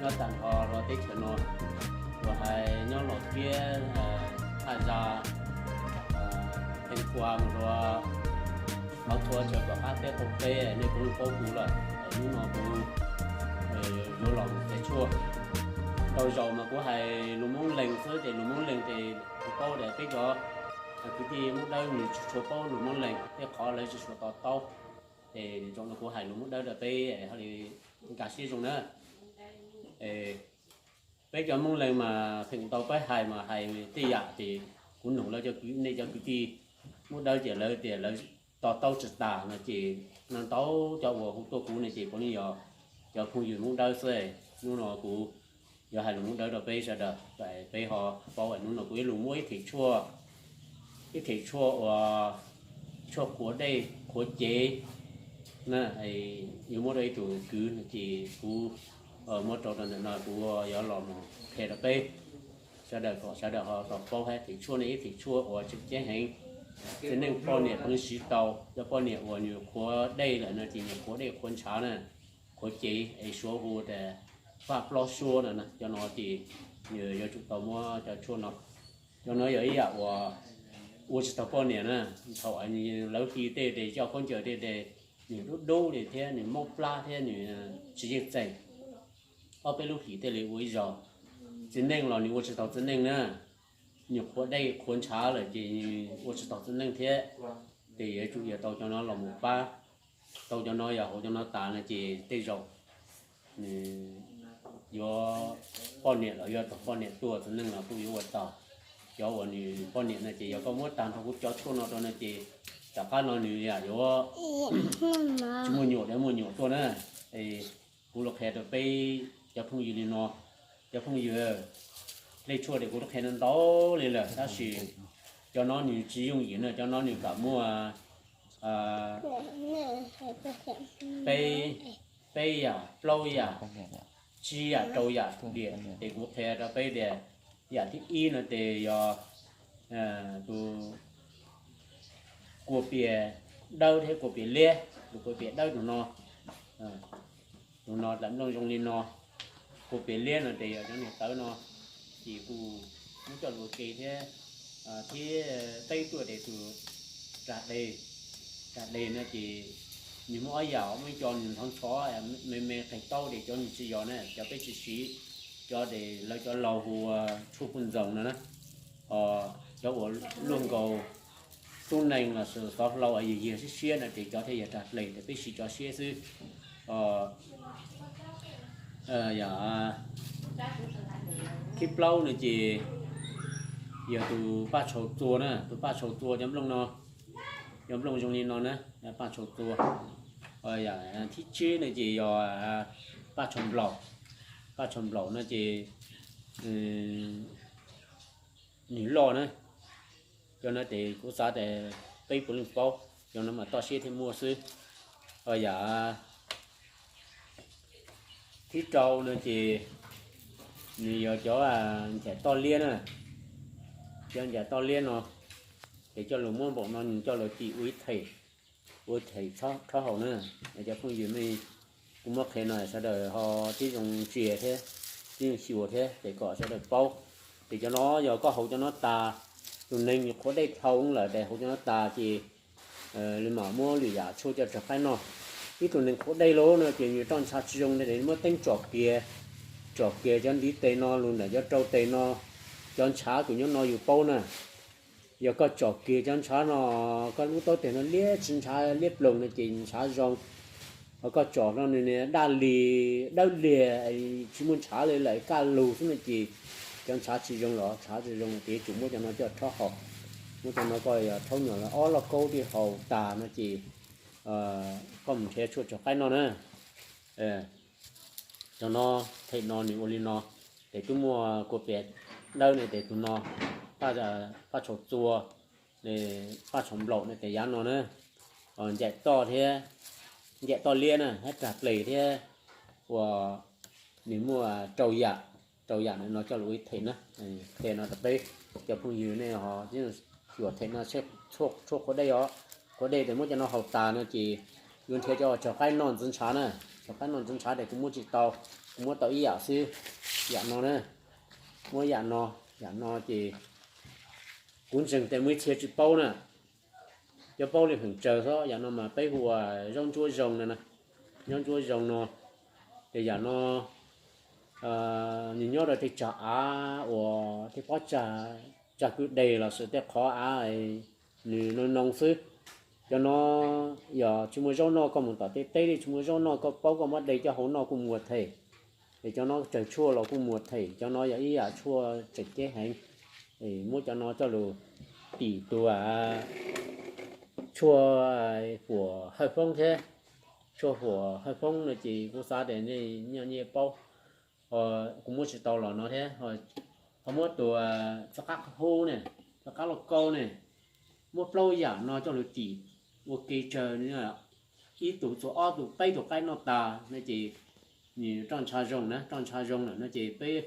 Nyob tag nrho rau teb chaws no, uas hais nyob Los Kiab, Thaj Zas, Pheej Kua mus rau qhov txhua chaw tom qab teb qaum teb, nej puav leej paub kuv lawm. Hnub no kuv yuav los mus txiav tshuaj. Ntau zaus mas kuv hais lus Hmoob Leeg xwb, ces lus Hmoob Leeg ces kuv paub tias peb cov kwv tij Hmoob Dawb nws tsis tshua paub lus Hmoob Leeg, tej qhov lawv tsis tshua to taub. Ces zoo no kuv hais lus Hmoob Dawb rau peb ho li nkag siab zoo na. Peb cov Hmoob Leeg mas pheej tau peb hais mas hais tej yam ces kuv nug lawv, nej cov kwv tij Hmoob Dawb ces lawv tias lawv to taub tsis tas no ces no ntau cov uas hu tuaj kuv no ces puav leej yog cov phooj ywg Hmoob Dawb xwb. Hnub no kuv yuav hais lus Hmoob Dawb rau peb sawv daws, peb ho paub. Hnub no kuv ib lus muab ib them tshuaj, ib them tshuaj uas tshuaj qhuav dej qhuav cev na, yuav muab rau ib tug kwv no ces kuv muab rau rau ntawm no, kuv yuav los mus qhia rau peb sawv daws kom sawv daws ho tau paub hais them tshuaj ne, ib them tshuaj uas tseem ceeb heev, txiv neej poj niam puav leej siv tau. Cov poj niam uas nws qhuav dej lawm no ces nws qhuav dej qhuav ntshav na, qhuav cev es Suav hu tias faj plaub suab no, cov no ces nws yuav tsum tau muab cov tshuaj no. Cov no yog ib yam uas ua tsis tau poj niam na. Thaum lawv hli tej tes coj khaub ncaws tej tes, nws dub dub li thiab nws mob plab thiab nws tsis yeej txeem. Ob peb lub hlis thiaj li ua ib zaug. Txiv neej los nws ua tsis tau txiv neej na, nws qhuav dej qhuav ntshav lawm ces ua tsis tau txiv neej thiab. Ces yuav tsum yuav tau cov no los mus pab. Tau cov no yog haus cov no tas no ces tej zaum nws yuav poj niam los yuav tau poj niam tuaj, txiv neej los kuj yuav ua tau. Cov uas nws poj niam no ces yog koj muab tag nrho kuv cov tshuaj no rau no ces tom qab no nws yuav tsis muaj nyuam, muaj nyuam tuaj na. Kuv los qhia rau peb cov phooj ywg li no, cov phooj ywg, tej tshuaj ces kuv twb qhia no ntau li lawm tab sis cov no nws tsis yooj yim na, cov no nws kam muaj peb, peb yam, plaub yam, tsib yam, rau yam diam ces kuv qhia rau peb tias yam thib ib no ces yog tus kua pias dawb thiab kua pias liab. Tus kua pias dawb tus no, tus no tawm nplooj zoo li no. Kua pias liab no ces yog cov niag tawv no, ces kuj muab coj los ua ke thiab, thiab peb tuaj ces tus rag des, rag des no ces nws muaj ob yam, muaj ib co nws ntxhov ntxhov me me qes taub ces cov nws tsis yog na, cov peb tsis siv, cov ces lawv cov laus hu ua tshuaj puj ntxoos no na. Ho cov uas luaj nkaus tub neeg los sis xov hlau yig yig siab siab no ces cov thiaj yog rag des, ces peb siv cov siab xwb. Yam thib plaub no ces yog tus paj tshau txua na, tus paj tshau txua cov nplooj no, cov nplooj zoo li no na, paj tshau txua. Yam thib tsib no ces yog paj tshau nplaum, paj tshau nplaum no ces nws loj na. Cov no ces kuv xav tias peb puav leej paub, cov no mas toj siab thiaj muaj xwb. Yam thib rau no ces nws yog cov ncaim toj liab na, cov ncaim toj liab no, ces coj los muab npaum no nws coj los ci ua ib them, ua them rhaub haus na. Cov phooj ywg, kuv muab qhia no sawv daws ho tib zoo ntsia thiab tib zoo xyuas thiab ces kom sawv daws paub. Ces cov no yog koj haus cov no tas, tus neeg nws qhuav dej dhau lawm ces haus cov no tas ces li mam muab lwm yam tshuaj coj raws qaib noj. Ib tug neeg qhuav dej lawm no ces nws roj ntsha tsis zoo no ces muab teeb tsom kiag, tsom kiag cov ntiv tes no los ntawm cov rau tes no, cov ntshav kws nyob no yus paub na. Yog koj tsom kiag cov ntshav no, koj lub taub tes no liab tsis ntshav, liab ploog no ces ntshav zoo. Ho koj tsom no nws daj li, dawb liag, tsis muaj ntshav li lawm, kaj lug xwb no ces cov ntshav tsis zoo los ntshav tsis zoo ces yuav tsum muab cov no coj rhaub haus. Muab cov no koj yog rhaub nyuam los ob loj kaub thiaj haus tas no ces koj mus nrhiav tshuaj raws qaib noj na. Cov no, them no nws ua li no, ces twb muaj kua pias dawb no ces tus no, paj tshau txua, paj tshau nplaum no ces yav no na, ncaim toj thiab, ncaim toj liab na, thiab rag ples thiab, uas nws muaj rau yam, rau yam no coj los ua ib them na. Qhia no rau peb cov phooj ywg nej ho xyuas them no, tshuaj qhuav dej os, qhuav dej ces muab cov no haus tas no ces yuav nrhiav cov raws qaib noj ntxiv ntshav na. Raws qaib noj ntxiv ntshav ces kuv muab tsis tau, Kuv muab tau ib yam xwb, yam no na, muab yam no, yam no ces kuv ntseeg tias muaj ib txhia tsis paub na, cov paub li feem tsawg xwb. Yam no mas peb hu ua zaub ntsuab zoo no na, zaub ntsuab zoo no. Ces yam no nws nyob rau tej tsag av uas tej pob tsag, tsag kwj deg los sis tej qhov av nws noo noo xwb. Cov no yog tsis muaj zaub noj koj mus tom tej teb li tsis muaj zaub noj koj paub koj muab de coj hau noj kuj muaj them. Es cov no tsawg tshuaj los kuj muaj them, cov no yog ib yam tshuaj tseem ceeb heev. Muab cov no coj lug tim tus tshuaj huam hawj foob thiab. Tshuaj huam hawj foob no ces kuv xav tias nej nyiaj nyiaj paub, kuv muab tsis tau los no thiab. Ho muab tus txoj qab hub ne, txoj qab lauj kaub ne, muab plaub yam no coj lug tim ua ke tsawg, ib tug txug ob tug peb tug qaib noj tas no ces nws roj ntsha zoo na, roj ntsha zoo lawm no ces peb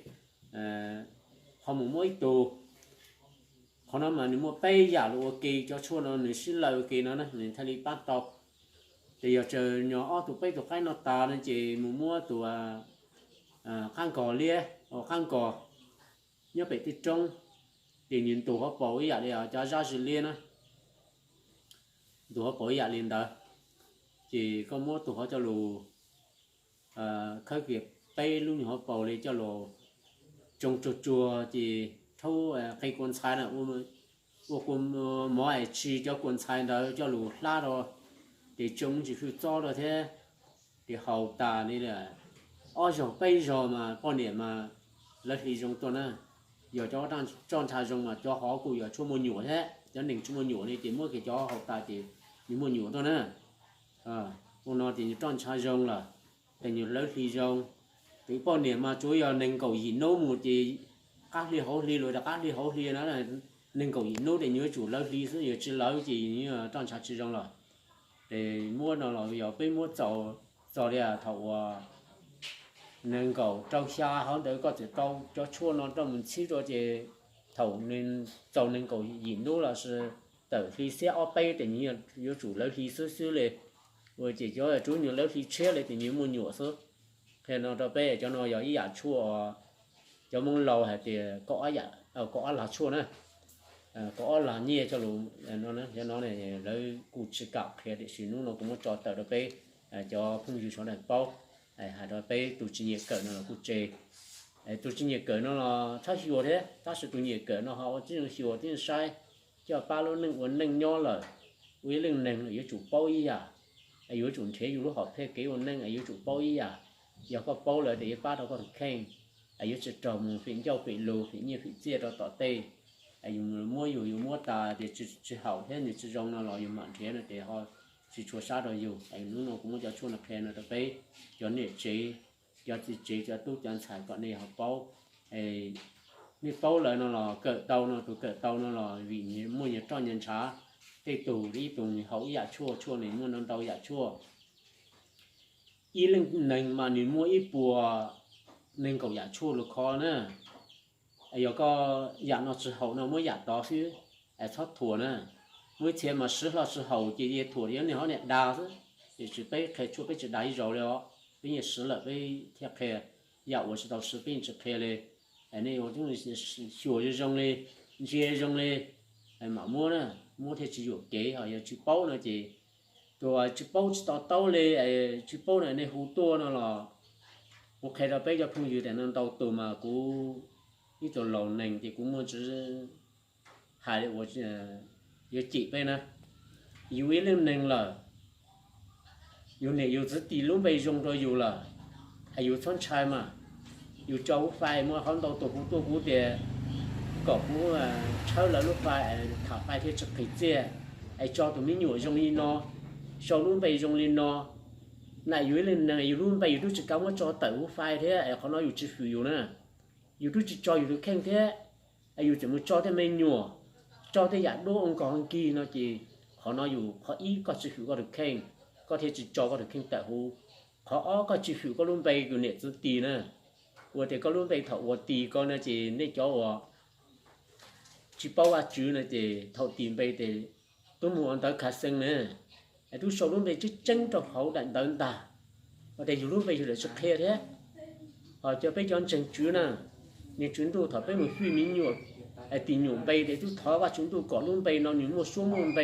ho mus muab ib tug. Qhov no mas nws muaj peb yam lug ua ke, cov tshuaj no nws sib law ua ke no na nws thiaj li pab tau. Ces yog tsaws nyog ob tug peb tug qaib noj tas no ces mus muab tus qab nkos liab, qab nkos nyob pem tej roob, ces nws ntug hauv paus ib yam li cov zab zis liab na, ntug hauv paus ib yam li ntawd. Ces koj muab tus hov coj lug khawb kiag peb lub nyuag hauv paus li coj lug tsoo tsuag tsuag ces rhaub qe kua ntxhais na, ua kua mov es tsi cov kua ntxhais ntawd coj lug hlab rau, ces tsoo ntsis hwj txob rau thiab, ces haus tas li ob zaug peb zaug mas poj niam mas lawv hli zoo tuaj na. Yog cov roj ntsha zoo mas cov hov kuj yog tshuaj muaj nyuam thiab, cov neeg tsis muaj nyuam li ces muab kiag cov haus tas ces nws muaj nyuam tuaj na. Ua no ces nws roj ntsha zoo lawm, ces nws lawv hli zoo. Ces poj niam mas tsuav yog nees nkaum yim hnub mus ces qab hli hauv hli los rau qab hli hauv hli na, nees nkaum yim hnub ces nws yuav tsum lawv hli xwb, yog tsis lawv ces nws roj ntsha tsis zoo lawm. Ces muab no los yog peb muab txaus, txaus li thaum uas nees nkaum rau xya hov ntawd koj txawm rau cov tshuaj no rau mus ntxhib rau ces thaum txaus nees nkaum yim hnub los sis tawm hli xiab ob peb ces nws yuav tsum lawv hli xwb xwb li. Ua ces cov tsuav nws lawv hli tshiab li ces nws muaj nyuam xwb. Qhia no rau peb cov no yog ib yam tshuaj, cov Hmoob laus hais tias kaum ob lag tshuaj na, kaum ob lag nyiaj coj lug no, cov no lawv kuj tsis kam qhia tiam sis hnub no kuv muab tso tawm rau peb cov phooj ywg sawv daws paub, hais rau peb tus tsis nyiam kawm no los kuj tseg. Tus tsis nyiam kawm no los txhob xyuas thiab, tab sis tus nyiam kawm no ho ua tib zoo xyuas tib zoo saib, coj pab lub neej ua neej nyob lawm, ua ib leej neeg lawm yuav tsum paub ib yam, yuav tsum nrhiav yus lub hom phiaj kev ua neej yuav tsum paub ib yam. Yog koj paub lawm ces yuav pab rau koj tus kheej, yuav tsis raug mus fim ncauj fim lus fim nyiaj fim txiaj rau tom tej. Yus muab yus, yus muab tas ces tsis haum thiab nws tsis zoo no los yus mam nrhiav no ces ho tsis tshua sab rau yus. Hnub no kuv muab cov tshuaj no qhia no rau peb cov niam tsev, cov txiv tsev, cov tub cov ntxhais kom nej ho paub. Nej paub lawm no los kawm tau no, tus kawm tau no los vim muaj nyias roj nyias ntshav, tej tug ib tug nws haus ib yam tshuaj, tshuaj nws muaj ntau ntau yam tshuaj. Ib leej neeg mas nws muaj ib puas nees nkaum yam tshuaj lug kho na. Yog koj yam no tsis haum no muab yam tod xwb, txhob thuam na. Muaj ib txhia mas siv hlo tsis haum ces thuam yog niag hov niam dag xwb. Tiam sis peb qhia tshuaj peb tsis dag ib zaug li os, peb yeej siv lawm peb thiaj qhia, yam uas tsis tau siv peb yeej tsis qhia li. Nej ua xyuas zoo zoo li, ntsia zoo li, mam muab na, muab thiaj tsis yuam kev. Ho yog tsis paub no ces, tus tsis paub tsis to taub li, tsis paub na nej hu tuaj no los kuv qhia rau peb cov phooj ywg tias no ntau tus mas kuv ib tug laus neeg ces kuv muaj tsis hais li uas yuav cem peb na. Yus ib leej neeg lawm, yus niam yus txiv tis lub npe zoo rau yus lawm, es yus txhob ntshai mas. Yus tso hauv fai, muaj qhov ntau tus hu tuaj kuv tias kom kuv tshawb lawv lub fai, tham fai thiaj tsis qhis txiaj, es tso tus me nyuam zoo li no, sau lub npe zoo li no. Na yus ib leej neeg yus lub npe yus twb tsis kav muab tso tawm hauv fai thiab, es qhov no yus tsis hwm yus na. Yus twb tsis tso yus tus kheej thiab, yus tseem mus tso tej me nyuam, tso tej yam duab ua nkog nkig no ces qhov no yus qhov ib koj tsis hwm koj tus kheej, koj thiaj tsis tso koj tus kheej tawm hauv. Qhov ob koj tsis hwm koj lub npe yus niam txiv tis na. Ua tias koj lub npe thaum uas tis koj no ces nej cov uas tsis paub Vajtswv no ces thaum tis npe ces tub mus ua ntawv khav xeeb na, es tub sau lub npe tseeb tseeb rau hauv daim ntawv ntag. Ua tias yus lub npe yus lam tsis qhia thiab. Thov cov peb cov ntseeg Tswv na, niag Tswv Ntuj, thov peb mus fij me nyuam, tim nyuam npe tes tub thov Vajtswv Ntuj kom lub npe no nws muaj suab muaj npe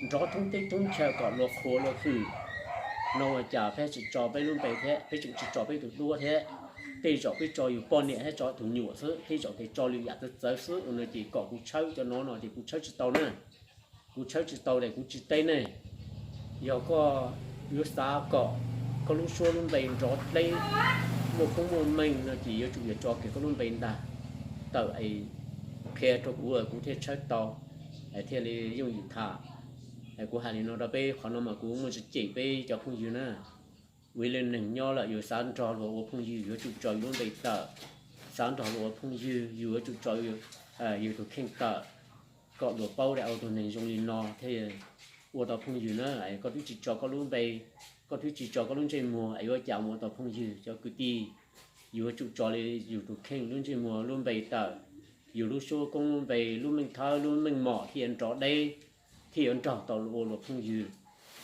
nrov thoob teb thoob chaw kom luag qhuas luag hwm. No ua cas peb tsis tso peb lub npe thiab, peb tseem tsis tso peb tus duab thiab. Tej zaum peb tso yus poj niam thiab tso tus nyuam xwb, tej zaum tes tso lwm yam txawv txawv xwb no ces kom kuv tshawb cov no no ces kuv tshawb tsis tau na. Kuv tshawb tsis tau tes kuv tsis teb nej. Yog koj yuav xav kom koj lub suab lub npe nrov deb, muaj koob muaj meej no ces yuav tsum yog tso kiag koj lub npe ntag tawm es qhia rau kuv, kuv thiaj tshawb tau, thiaj li yooj yim tham. Kuv hais li no rau peb, qhov no mas kuv muaj tsis cem peb cov phooj ywg na. Ua ib leej neeg nyob lawm yus xav nrog luag ua phooj ywg yuav tsum tso yus lub npe tawm. Xav nrog luag ua phooj ywg yus yuav tsum tso yus tus kheej tawm, kom luag paub tias tus neeg zoo li no thiaj ua tau phooj ywg na. Koj twb tsis tso koj lub npe, koj twb tsis tso koj lub ntsej muag es yuav cas mus ua tau phooj ywg? Cov kwv tij, yus yuav tsum tso li yus tus kheej, lub ntsej muag, lub npe tawm, yus lub suab koob lub npe, lub meej thawb lub meej mom thiaj yuav nrov deb, thiaj yuav nrog tau ua luag phooj ywg.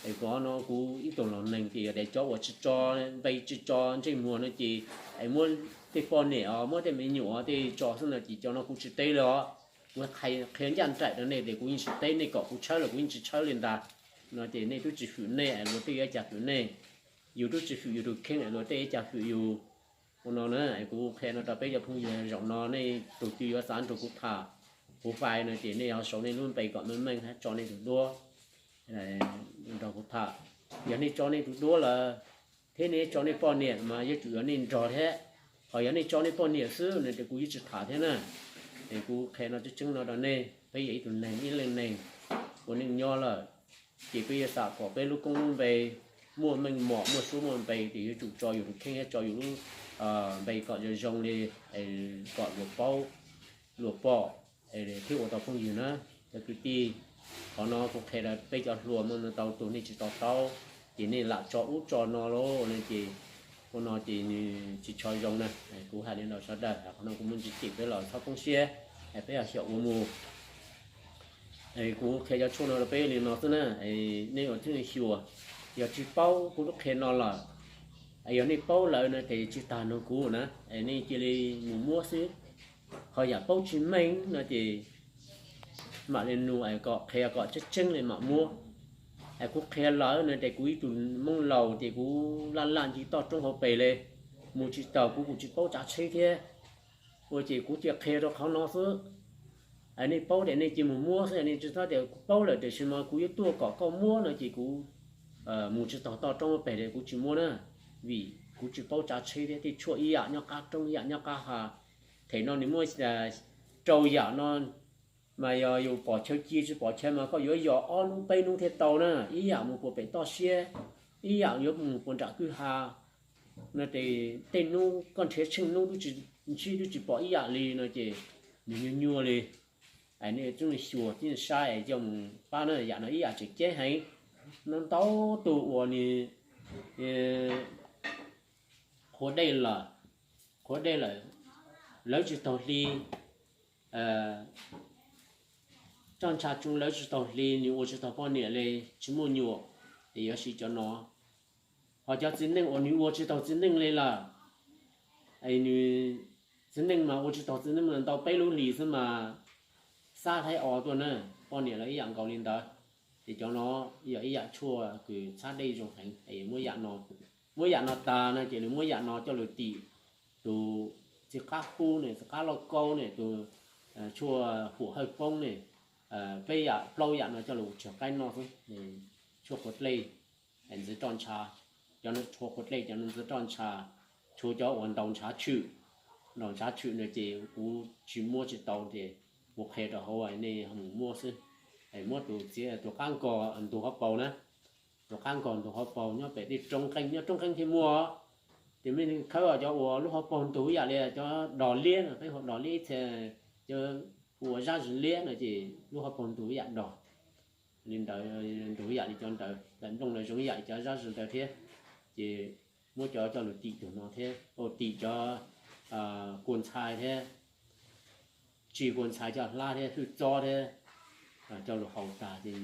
Es qhov no kuv ib tug los neeg ces yog tias cov uas tsis tso npe tsis tso ntsej muag no ces es muab tej poj niam os, muab tej me nyuam tej tso xwb no ces cov no kuv tsis teb li os. Kuv qhia ncaj nraim rau nej tias kuv yeej tsis teb nej, kom kuv tshawb los kuv yeej tsis tshawb li ntag. No ces nej twb tsis hwm nej es luag tej yuav cas hwm nej? Yus twb tsis hwm yus tus kheej es luag tej yuav cas hwm yus? Ua no na, kuv qhia no rau peb cov phooj ywg, zaum no nej tus twg yuav xav nrog kuv tham, kuv fais no ces nej ho sau nej lub npe kom meej meej thiab tso nej tus duab nrog kuv tham. Yog nej tso nej tus duab lawm thiab nej tso nej poj niam mas yuav tsum yog nej nrog thiab. Ho yog nej tso nej poj niam xwb no ces kuv yeej tsis tham thiab na. Es kuv qhia no tseeb tseeb no rau nej, peb yog ib tug neeg, ib leej neeg ua neej nyob lawm, ces peb yuav xav kom peb lub koob lub npe muaj meej mom, muaj suab muaj npe ces yuav tsum tso yus tus kheej thiab tso yus lub npe kom zoo zoo li, kom luag paub, luag pom, thiaj ua tau phooj ywg na. Cov kwv tij, qhov no kuv qhia rau peb cov hluas mas nws tau tus nej tsis to taub, ces nej lam tso ub tso no lauj no ces ua no ces nws tsis tshua zoo na. Kuv hais li no sawv daws, qhov no kuv muaj ntsis cem peb los txhob poob siab, peb yog xyaum ua mus. Kuv qhia cov tshuaj no rau peb li no xwb na, nej ua tib xyuas, yog tsis paub kuv lub qhia no lawm, yog nej paub lawm no ces tsis tas nug kuv na, nej cia li mus muab xwb. Ho yam paub tsis meej no ces mam li nug es kom qhia kom tseeb tseeb li mam muab. Es kuv qhia lawm no ces kuv ib tug Hmoob laus ces kuv laj laj ncig toj roob hauv pes li, mus tsis taus, kuv kuj tsis paub tsav tsheb thiab. Ua ces kuv cia qhia rau qhov no xwb. Nej paub ces nej cia mus muab xwb, nej tsis txhob tias kuv paub lawm tiam sis mas kuv yuav tuaj kom koj muab no ces kuv mus tsis taus toj roob hauv pes li kuv tsis muab na, vim kuv tsis paub tsav tsheb thiab. Tej tshuaj ib yam nyob qab roob ib yam nyob qab hav, them no nws muaj rau yam no, mas yog yus pom chaw ci tsis pom chaw mas koj yuav yos ob hnub peb hnub thiaj tau na, ib yam mus puas pem toj siab, ib yam yuav mus puas nram kwj ha. No ces tej hnub koj nrhiav tsheej hnub twb tsis ntsib twb tsis pom ib yam li no ces nws nyuaj nyuaj li. Nej txhob xyuas tib saib coj mus pab na, yam no ib yam tseem ceeb heev. No ntau tus uas nws qhuav dej lawm, qhuav dej lawm, lawv tsis taug hli, roj ntsha tsoo lawv tsis taug hli, nws ua tsis taug poj niam li, tsis muaj nyuam, ces yuav siv cov no. Ho cov txiv neej uas nws ua tsis taug txiv neej li lawm, nws txiv neej mas ua tsis taug txiv neej ntau peb lub hlis xwb mas xab thaib o tuaj na, poj niam los ib yam nkaus li ntawd. Ces cov no yog ib yam tshuaj kws txhab dej zoo heev, muab yam no, muab yam no tas no ces nws muab yam no coj lug tim tus txiv qab qub ne, txiv qab lauj kaub ne, tus tshuaj huam hawj poob ne, peb yam plaub yam no coj lug ua tsuag qaib noj xwb. Tshuaj qhuav dlej, ntxiv roj ntsha, cov no tshuaj qhuav dlej, cov no ntxiv roj ntsha, tshuav cov uas ntaus ntshav tshwm, ntaus ntshav tshwm no ces kuv tsis muab tsis tau ces kuv qhia rau hauv nej mus muab xwb. Muab tus txiv tus qab nkos ntug hauv paus na, tus qab nkos ntug hauv paus nyob pem tej roob nqeeb, nyob roob nqeeb thiaj muaj. Ces mej khawb cov uas lub hauv paus ntug ib yam li cov dos liab no, peb hu dos liab ib txhia, cov hu ua zab zis liab no ces lub hauv paus ntug ib yam dos li ntawd, ntug ib yam li cov ntawd, daim nplooj no zoo ib yam li cov zab zis ntawd thiab. Ces muab cov coj lug tim tus no thiab, tim cov kua ntxhai thiab, tsis kua ntxhai coj hlab thiab hwj txob thiab, coj lug haus tag ces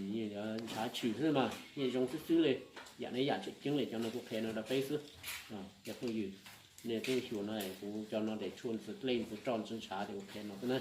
ntshav tshwm xwb mas yeej zoo xwb xwb li. Yam no ib yam tseem ceeb li, cov no kuv qhia no rau peb xwb, cov phooj ywg. Nej tub xyuas no kuv cov no daim tshuaj ntxuav dlej ntxuav roj ntxuav ntshav ces ok no xwb na.